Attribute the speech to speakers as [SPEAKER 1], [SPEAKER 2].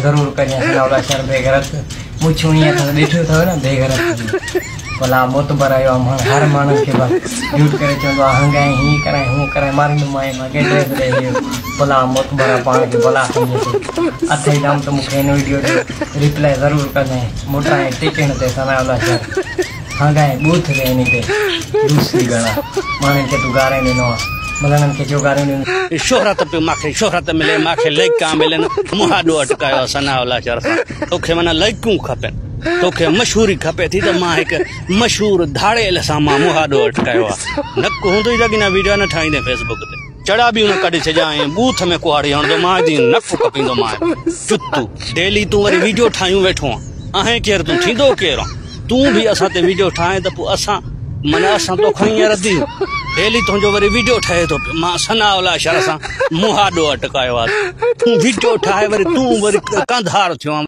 [SPEAKER 1] ضرور ڪجين ثناء الله شر بيغيرت مڇون ائين اٿس ڏٺو اٿو نه بيغيرت ڀلا معتبر آيو آ ماڻ هر ماڻهن کي بس جھوٽ ڪري چوندو آ هنگائين هيئن ڪرائين هون ڪرائين ماريندومانء مان کي ڊريس ڏي هي ڀلا معتبر آ پاڻ کي ڀلا سمجهي ٿو اٿئي دم ته مون کي هن وڊيو جو ريپلائي ضرور ڪجين موٽرائين ٽڪڻ تي ثناء الله شر هنگائين ٻوٿ تي انهي تي لوسي گڻا ماڻهن کي تون گارين ڏنو آ ملڻن کي ڇو گاريون ڏنيون.
[SPEAKER 2] شهرت پيو ماکي شهرت ملي ماکي لئڪان ملن مهاڏو اٽڪايو آ ثناء الله شر سان توکي معنيٰ لئڪون کپن توکي مشهوري کپي ٿي ته مان هڪ مشهور ڌاڙيل سان مان مهاڏو اٽڪايو آ نڪ هوندو ئي لڳي نه ويڊيو نه ٺاهيندين فيس بڪ تي چڙا به ان ڪڍي ڇڏيان ۽ ٻوٿ ۾ ڪهاڙي هڻندو مان جي نڪ ڪپيندو مان چتو ڊيلي تون وري ويڊيو ٺاهيون ويٺو آن آهين ڪير تون ٿيندو ڪير آن تون به اسان تي ويڊيو ٺاهين ته پوء اسان معنيٰ اسان توکان ائين ردي ڊيلي تنهنجو وري ويڊيو ٺهي ٿو پيو مان ثناء الله شر سان مهاڏو اٽڪايو آ تون ويڊيو ٺاهي وري تون وري ڪنڌار ٿيو آن.